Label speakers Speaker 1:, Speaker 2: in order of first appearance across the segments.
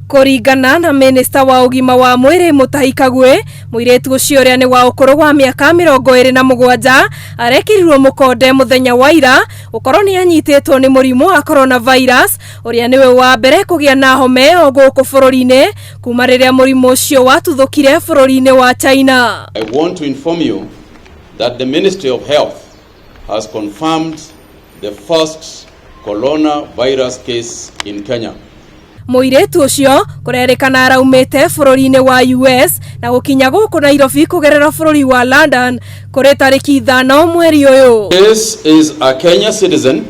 Speaker 1: Kũringana na minista wa ũgima wa mwĩrĩ Mutahi Kagwe, mũirĩtu ũcio ũrĩa nĩ wa ũkũrũ wa mĩaka 27 arekĩrirwo mũkonde mũthenya wa ira gũkorwo nĩ anyitĩtwo nĩ mũrimũ wa coronavirus, ũrĩa nĩwe wa mbere kũgĩa na homa ĩyo gũkũ bũrũri-inĩ kuma rĩrĩa mũrimũ ũcio watuthũkire bũrũri-inĩ wa China.
Speaker 2: I want to inform you that the Ministry of Health has confirmed the first coronavirus case in Kenya.
Speaker 1: Mũirĩtu ũcio kũrerĩkana araumĩte bũrũri-inĩ wa US na gũkinya gũkũ Nairobi kũgerera bũrũri wa London kũrĩ tarĩki 5 mweri ũyũ.
Speaker 2: This is a Kenya citizen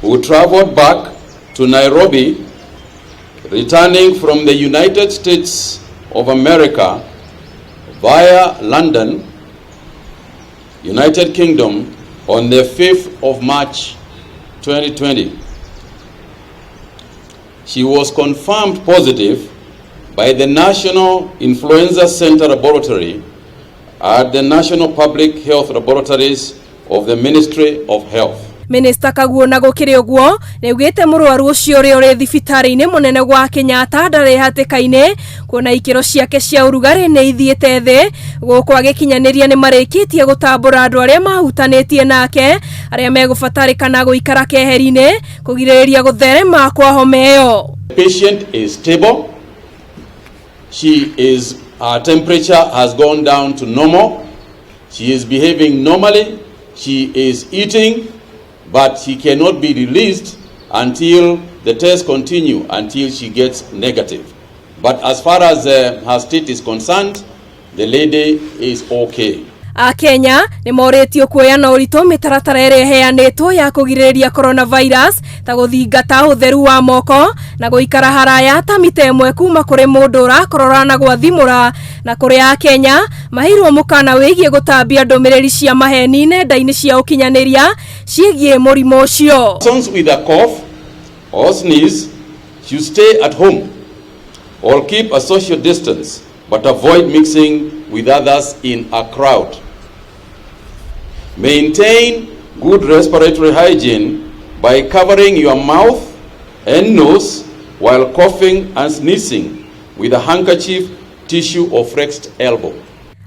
Speaker 2: who traveled back to Nairobi, returning from the United States of America via London, United Kingdom, on the 5th of March 2020. She was confirmed positive by the National Influenza Center Laboratory at the National Public Health Laboratories of the Ministry of Health.
Speaker 1: Minista Kagwe na gũkĩrĩ ũguo nĩaugĩte mũrwaru ũcio ũrĩa ũrĩ thibitarĩ-inĩ mũnene wa Kenyatta ndarĩ hatĩka-inĩ, kuona ikĩro ciake cia ũrugarĩ nĩ ithiĩte thĩ, gũkũ agĩkinyanĩria nĩ marĩkĩtie gũtambũra andũ arĩa mahutanĩtie nake arĩa megũbatarĩkana gũikara keheri-inĩ kũgirĩrĩria gũtherema kwa homa ĩyo.
Speaker 2: The patient is stable. Her temperature has gone down to normal. She is behaving normally. She is eating, but she cannot be released until the tests continue, until she gets negative. But as far as her state is concerned, the lady is okay.
Speaker 1: Akenya nĩ morĩtio kuoya na ũritũ mĩtaratara ĩrĩa ĩheanĩtwo ya kũgirĩrĩria coronavirus, ta gũthingata ũtheru wa moko na gũikara haraya ta mita 1 kuma kũrĩ mũndũ ũrakorora na gwathimũra. Na kũrĩ Akenya maheirwo mũkana wĩgiĩ gũtambia ndũmĩrĩri cia maheni nenda-inĩ cia ũkinyanĩria ciĩgiĩ mũrimũ ũcio.
Speaker 2: Persons with a cough or sneeze should stay at home or keep a social distance, but avoid mixing with others in a crowd. Maintain good respiratory hygiene by covering your mouth and nose while coughing and sneezing with a handkerchief, tissue, or flexed elbow.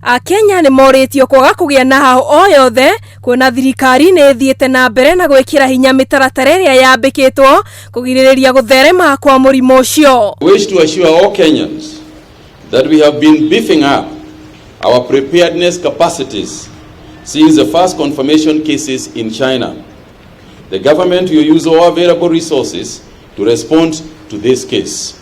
Speaker 1: Akenya nĩ morĩtio kwaga kũgĩa na hahũ o yothe, kuona thirikari nĩ ĩthiĩte na mbere na gwĩkĩra hinya mĩtaratara ĩrĩa yambĩkĩtwo kũgirĩrĩria gũtherema kwa mũrimũ ũcio.
Speaker 2: I wish to assure all Kenyans that we have been beefing up our preparedness capacities since the first confirmation cases in China. The government will use all available resources to respond to this case.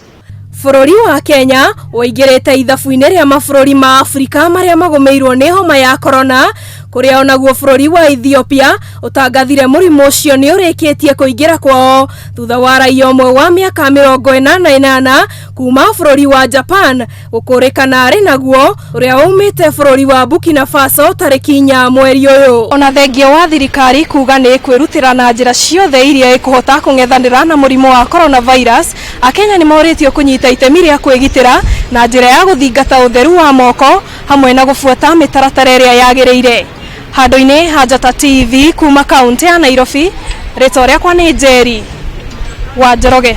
Speaker 1: Bũrũri wa Kenya waingĩrĩte ithabu-inĩ rĩa mabũrũri ma Afrika marĩa magũmĩirwo nĩ homa ya corona, kũrĩa onaguo bũrũri wa Ethiopia ũtangathire mũrimũ ũcio nĩ ũrĩkĩtie kũingĩra kwao thutha wa raia ũmwe wa mĩaka 48 kuma bũrũri wa Japan gũkũrĩkana arĩ naguo, ũrĩa waumĩte bũrũri wa Burkina Faso tarĩki 4 mweri ũyũ. Ona thengia wa thirikari kuga nĩ ĩkwĩrutĩra na njĩra ciothe iria ĩkũhota kũng'ethanĩra na mũrimũ wa coronavirus, Akenya nĩ morĩtio kũnyita itemi rĩa kwĩgitĩra na njĩra ya gũthingata ũtheru wa moko hamwe na gũbuata mĩtaratara ĩrĩa yagĩrĩire. Handũ-inĩ ha Njata TV kuma kaunti ya Nairobi, rĩtwa rĩakwa nĩ Njeri wa Njoroge.